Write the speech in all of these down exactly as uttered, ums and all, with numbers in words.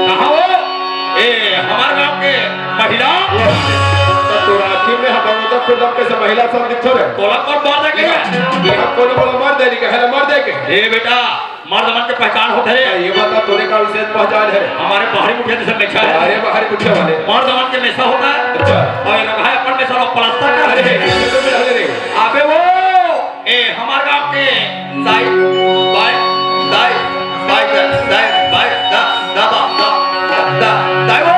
कहाँ हो? ए, हमार गांव के महिला। तो तोर आँखी में हम बहुत खुद के से महिला सब दिखत हे। तोला कौन मार दे के? ये हम कोनो बोला मार दे के, है ना, मार दे के। ए बेटा, मर्द मन के पहचान होथे। ये बता, तोरे का विशेष पहचान हे? हमारे बाहरी मुखिया जैसे मेछा हे। अरे, बाहरी मुखिया वाले। मर्द मन के मेछा होथे। अच्छा। अउ ये लोग हे अपन मेछा लोग प्लास्टर का। अरे, ये तो मिला ले रे। अबे वो, ए, हमार गांव के दाई, बाई, दाई, बाई, दाई, दाई, बाई, दा, दा, बा, दा, दा, दा, दाई, वो।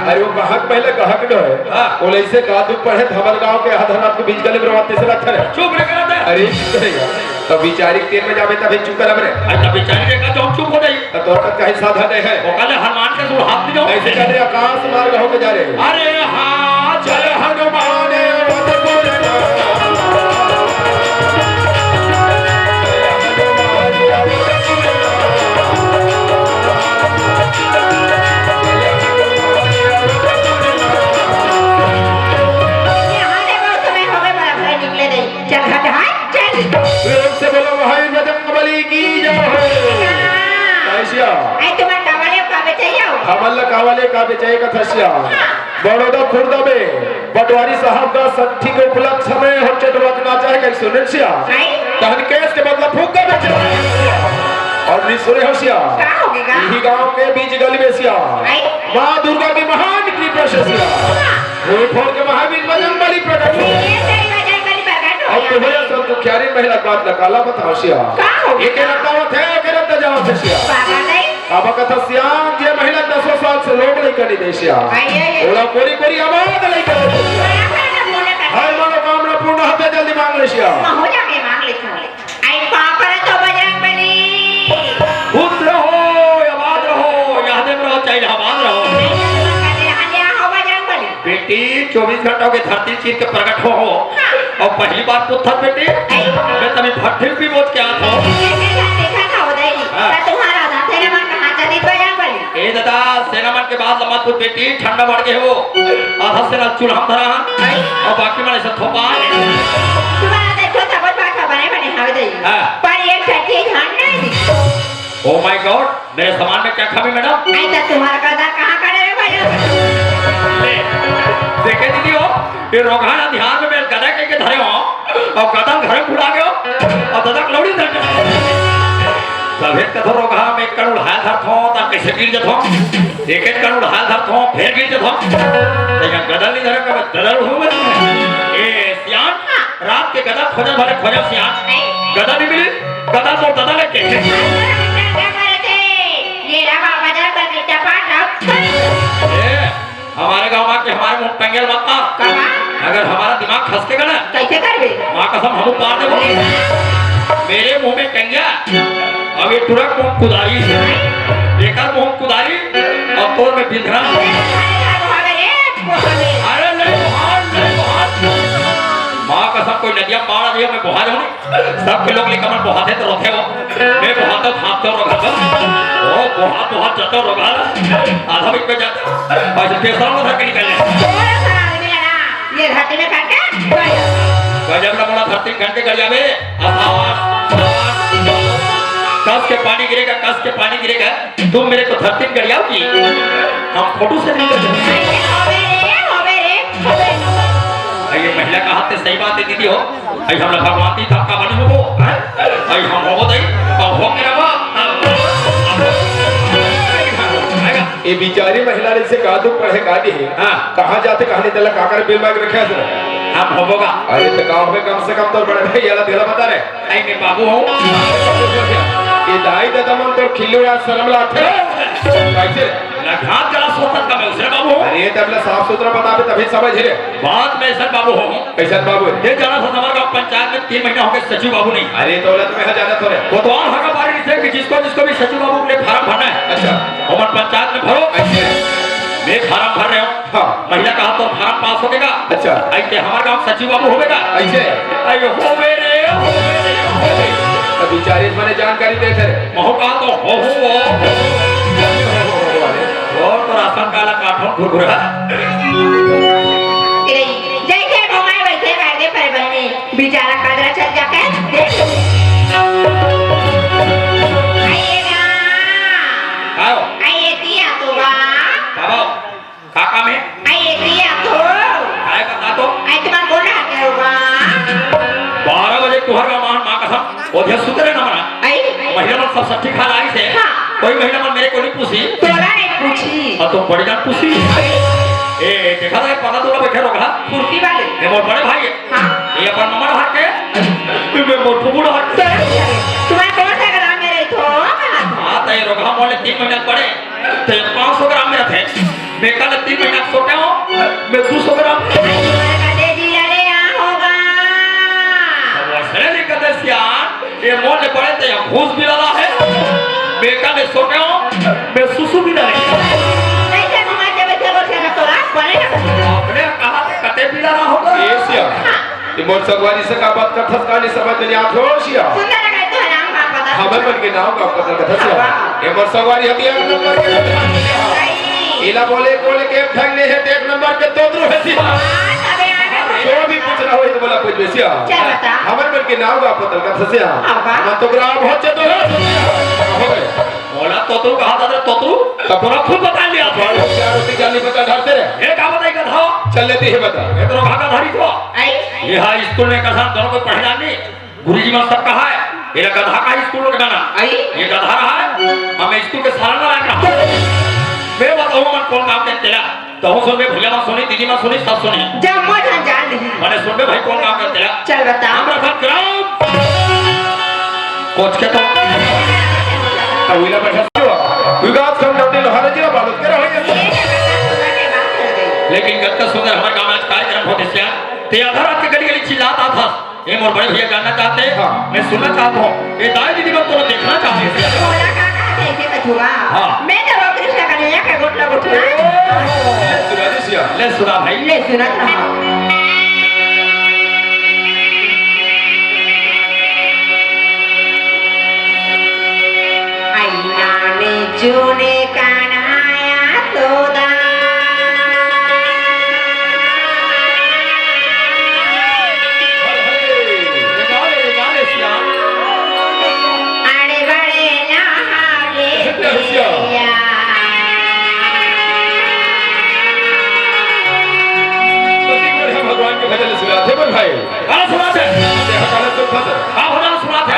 अरे वो कहाँ के पहले कहाँ के डर है? हाँ। वो ऐसे का तू पढ़े तो हमारे गांव के आधा रात को बीच गली में रवाते से लगता है। चुप रे, करा दे। अरे, चुप रहेगा। तो विचारिक तेल में जावे तभी चुप करब रे। अच्छा, विचारिक का तो हम चुप हो जाई। तो तोर तक कहीं साधन नहीं है। वो कहले हनुमान के सुर हाथ में जाओ। ऐसे कहले आकाश मार्ग होके जा रहे हैं। अरे हाँ, चल हनुमान। यहाँ देखो, तुम्हें हो गए बड़ा भाई निकले नहीं। चल हट, हट, चल। प्रेम से बोलो महावीर बजरंग बली की जय हो। हाँ। कैसिया? आई तुम्हारे कावाले का बेचाइयो? हमल कावाले का बेचाइए का थसिया। हाँ। बड़ौदा खुर्द में पटवारी साहब का सट्ठी के उपलक्ष्य में हम चटवक नाचा है, कहीं सुने सिया? आई। तहन केस के बदला फूक का बेचे। और नहीं सुने हो सिया? का हो गया? यही गांव के बीच गली में सिया। आई। माँ दुर्गा की महान कृपा से सिया। हाँ। फूल फोड़ के महावीर बजरंग बली प्रकट हो। ये तेरी बजरंग बली प्रकट हो। अब तुम्हारे सब दुखियारी महिला बात लकाला बताओ सिया। का हो गया? एक रद्दा होत है, एक रद्दा जावत है सिया। बाबा नहीं। अब कथा सिया, ये महिला दसों साल से लोग नहीं करनी दे सिया। आई, आई, आई। ओला कोरी कोरी आवाज नहीं करे सिया। बड़ा बड़ा बोले कर। हर मनोकामना पूर्ण होते जल्दी मांग ले सिया। मैं हो जाके मांग लेता हूँ। आई पापड़ तो बजरंग बली। खुश रहो, आबाद रहो, यादें रहो, चाहे आबाद रहो। नहीं, नहीं, नहीं, नहीं, हाँ, हाँ, बजरंग बली। बेटी, चौबीस घंटा के धरती चीर के प्रकट हो, हो। हाँ। और पहली बार पुत्थर बेटी, आई। मैं तभी भट्ठिल भी बोझ के आता हूँ। देखा, देखा था उदय जी। हाँ। तो तुम्हारा था, तेरे मन का हाथ जल्दी बजरंग बली। ए दादा, सेना मन के बाद लम्बा तू बेटी, ठंडा बढ़ के हो। आधा सेना चूल्हा में धरा है। आई। और बाकी मन ऐसा थोपा है। तुम्हारा देखो, तब बात बने बने। आ जाइए। हाँ। पर एक ठा चीज हम नहीं दी। Oh my God, मेरे सामान में क्या कमी, मैडम? ऐसा तुम्हारा गधा कहाँ का रे भाई? ले, देखे दीदी हो, ये रोगहा ना ध्यान में मैं गधा कह के धरे हो, अउ गधा घर में भुला गयो, अउ दादा लौड़ी धर। तभे कथो रोगहा में एक कन उढ़ाय धरथो, त कैसे गिर जथो? एक एक कन उढ़ाय धरथो, फेर गिर जथो। त यहाँ गधा नहीं धरे, कब गधा उढ़ू मैं? ए, सियान, रात के गधा खोजन भले खोजन सियान, गधा नहीं मिली, गधा तो दादा लेके। ये रहा बाजार का टपाटप। ए, हमारे गांव में के हमारे मुंह टंगेल मत मार। काबर? अगर हमारा दिमाग खसकेगा ना, कैसे करबे? माँ कसम, हम उतार देबो। मेरे मुंह में टंगिया, अब ये टुरक मुंह कुदारी है, बेकार मुंह कुदारी, और तोर में बिंधरा। अरे नहीं, बहुत, नहीं, बहुत। माँ कसम, कोई नदिया पार आ रही है, मैं बहुत हूँ। सबके लोग ले कमर बोहाथे तो रोथे हो। मैं बोहाता, भागता, रोगाता। ओ, बोहा, बोहा, जाता, रोगा। आधा मिनट में जाता। बस पैसा वाला धर के निकल जाए। ये धरती में करके गजब ना बोला, धरती में करके गड़ जावे। आवाज, आवाज। कस के पानी गिरेगा, कस के पानी गिरेगा। तुम मेरे को धरती में गड़ जाओगी, हम फोटो से नहीं कर सकते। अरे, ये महिला का हाथ से सही बात है दीदी हो। अई हमला भगवान ती धक्का बने होबो, हैं? अई हम होबो दई, अब हो मेरा बाप। ए बिचारी महिला ने से का दुख पड़े का दे? हाँ। कहाँ जाते, कहाँ नहीं, तेला काकर बिल मांग रखे हस? हम होबो गा। अरे तो गाँव में कम से कम तो बड़े भैया ला तेला बता रहे। अई मैं बाबू हूँ। ये दाई दादा मन तो खिल्लू या शर्म लाथे। कैसे? लखात जरा सोचत का मैं उसे बाबू हूँ। अरे तब ले साफ सुथरा बताबे तभी समझ रे। बात मैं सर बाबू हूँ। कैसन बाबू है? ये जाना था हमारे गाँव पंचायत में तीन महीना हो गए सचिव बाबू नहीं। अरे तो बोला तुम्हें यहाँ जाना थोड़े। वो तो और हका बारी से कि जिसको जिसको भी सचिव बाबू के लिए फार्म भरना है। अच्छा। हमारे पंचायत में भरो। अच्छा। मैं फार्म भर रहे हूँ। हाँ। महिला का हाथ और फार्म पास हो गएगा। अच्छा। आई के हमारे गाँव सचिव बाबू होवेगा। ऐसे? आई होवे रे, होवे रे, होवे। तो बिचारे मने जानकारी देते रहे। महू का तो हो, हो, हो। और तो राशन काला काठों घुरघुरा। जैसे घुमाए वैसे कर दे पर बने। बेचारा कदरा चल जाके देख। आइए ना। आओ। आइए दिया तो बा। बाबा, का काम है? आइए दिया तो। काय करता तो? आई तुम्हारा कौन रहा क्या होगा? बारह बजे तुहर का मान माँ कसम, ओझे सुतरे ना मना। आई? महिला मन सब सच्ची खा लाई से। हाँ। कोई महिला मन मेरे को नहीं पूछी। तोरा नहीं पूछी। और तुम बड़ी जान पूछी। ए, देखा था, पता तोला बैठे रोगा। कुर्सी वाले। ये मोर बड़े भाई है। हाँ। ये अपन नंबर हार के, ये मैं मोटू बूढ़ा हट से। तुम्हारा कौन सा ग्राम में रही थो? हाँ, तो ये रोगहा मोले तीन महीना पड़े, तो ये पाँच सौ ग्राम में रहते। मैं कल तीन महीना सोते हो, मैं दो सौ ग्राम। तुम्हारे का दे दिया ले यहाँ होगा। अब वैसे नहीं कहते सियान, ये मोले पड़े तो ये घूस भी डाला है। मैं कल सोते हो, मैं सुसु भी डाले। कैसे घुमाते बैठे को तेरा तोरा, बोले ना। आपने कहा कते भी डाला होगा। ये सियान। हाँ। ये मोर संगवारी से का बात करथस, का नहीं समझ में नहीं आत हो, सिया? सुंदर लगा तो है नाम का पता। हमर मन के नाम का पता कथस, सिया। वाह। ये मोर संगवारी हम एक नंबर के। सही। इला बोले, बोले के एक ढंग नहीं है, तो एक नंबर के तोतरू है, सिया। हाँ, सबे आ गए। जो भी पूछना हो, तो बोला, पूछ बे, सिया। चल बता। हमर मन के नाम का पता कथस, सिया। हाँ, वाह। हम तो ग्राम हो, चतुर हो, सिया। हो गए। मोला तोतरू कहा था रे, तोतरू? तब तोरा खुद बता लिया था। बड़ा प्यार होती जाली बता डरते रहे। ये का बताई कथा? चल लेती है बता। ये तो रोगहा का धारी को। आई? ये हाँ, स्कूल में कथा दोनों को पढ़ना नहीं। गुरुजी मन सब कहा है, मेरा गधा का स्कूल में डालना। आई? ये गधा रहा है, हमें स्कूल के सारा ना रहा। मैं बताऊँ मन कौन काम करते रहा। तहूँ सुनबे, भैया मन सुनी, दीदी मन सुनी, सब सुनी। जम्मो झन जान लिही। माने सुनबे भाई, कौन काम करते हैं? चल बता। हमरा घर ग्राम। कोच के तो। तविला बैठा सुआ। विकास खंड डंडी लोहारा जी बालक के रहो। ये जगह का सुना के बात कर गई। लेकिन कतका सुंदर हमारे गांव में आज कार्यक्रम होते सिया। ते आधा रात के गली गली चिल्लात आत हस। ये मोर बड़े भैया जानना चाहते हैं। हाँ। मैं सुनना चाहता हूँ। ये दाई दीदी मन तो देखना चाहते हैं। बोला का कहा थे के कछुआ? हाँ। मैं तो वो कृष्ण कन्हैया का गोटला गोटला। ले सुना दे सिया। ले सुना भाई। ले सुना था। आईना में चूने कानाया तोदा।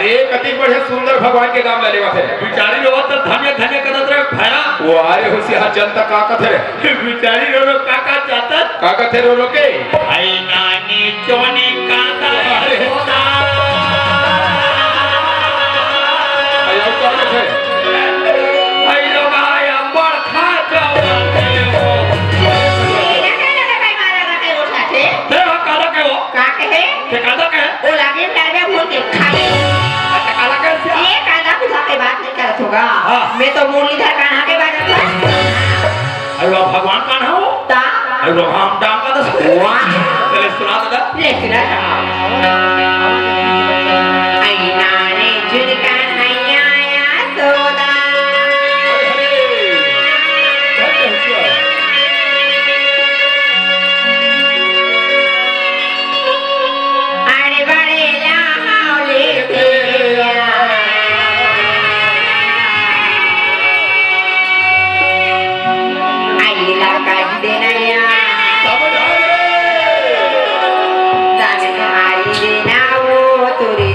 एक अतिक बढ़िया सुंदर भगवान के नाम ला लेवत हे। बिचारी रोवत त धन्य धन्य करत रहे भैरा। वो अरे होशियार जनता का कथे रे? बिचारी रो रो का का चाहत? का कथे रो रो के? आई नानी चोनी कांदा अरे। होता। आई और का कथे? आई लोग आया बड़खा जवानी हो। एला का लगा भाई मारा रखे उठाथे? ते हो काला के हो? का कहे? ते काला के? ओ लागे लड़बे भूल के खा ले। अच्छा, काला के सिया? ये कांदा खुदा के बात नहीं करत होगा। हाँ। मैं तो मुरलीधर कान्हा के बात करत हूँ। अरे वाह, भगवान कान्हा हो? ता? अरे वाह, हम डांग का दस। वाह। चले सुना दादा। ले सुना। आई नाने जुन कान्हैया या सोदा। अरे बड़े लाहौले तेरा। आई ला काट देना या। दान आई देना वो तुरी।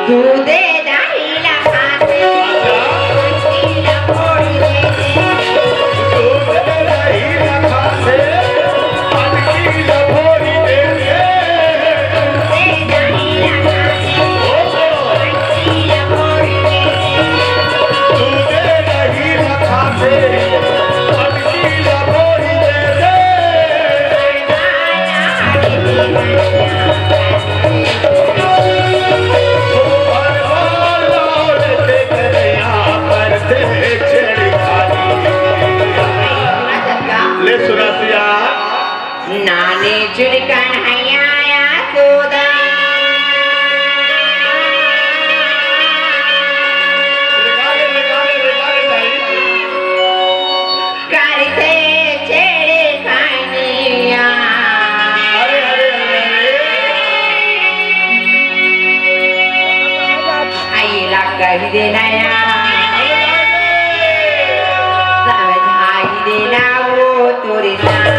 दूधे दही ला खाथे, अंटी ला फोड़ी दे दे। दूध दही ला खाथे, अंटी ला फोड़ी दे दे। दूधे दही ला खाथे, अंटी ला फोड़ी दे दे। दूध दही ला खाथे, अंटी ला फोड़ी दे दे। ले सुरतिया। नाने जुड़कन हैया सोदा। करथे छेड़खानिया। अरे, अरे, अरे, अरे। अइला कहि देना या। समझाई देना वो तोरे साथ।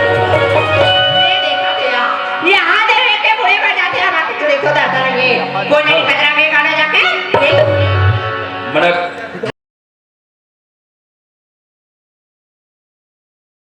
ये देखा तेरा, यहाँ देवे के बूढ़े पर जाते हैं, बाकी तो देखो दादा नहीं है। कौन नहीं खतरा में गाना जाके? देख। मने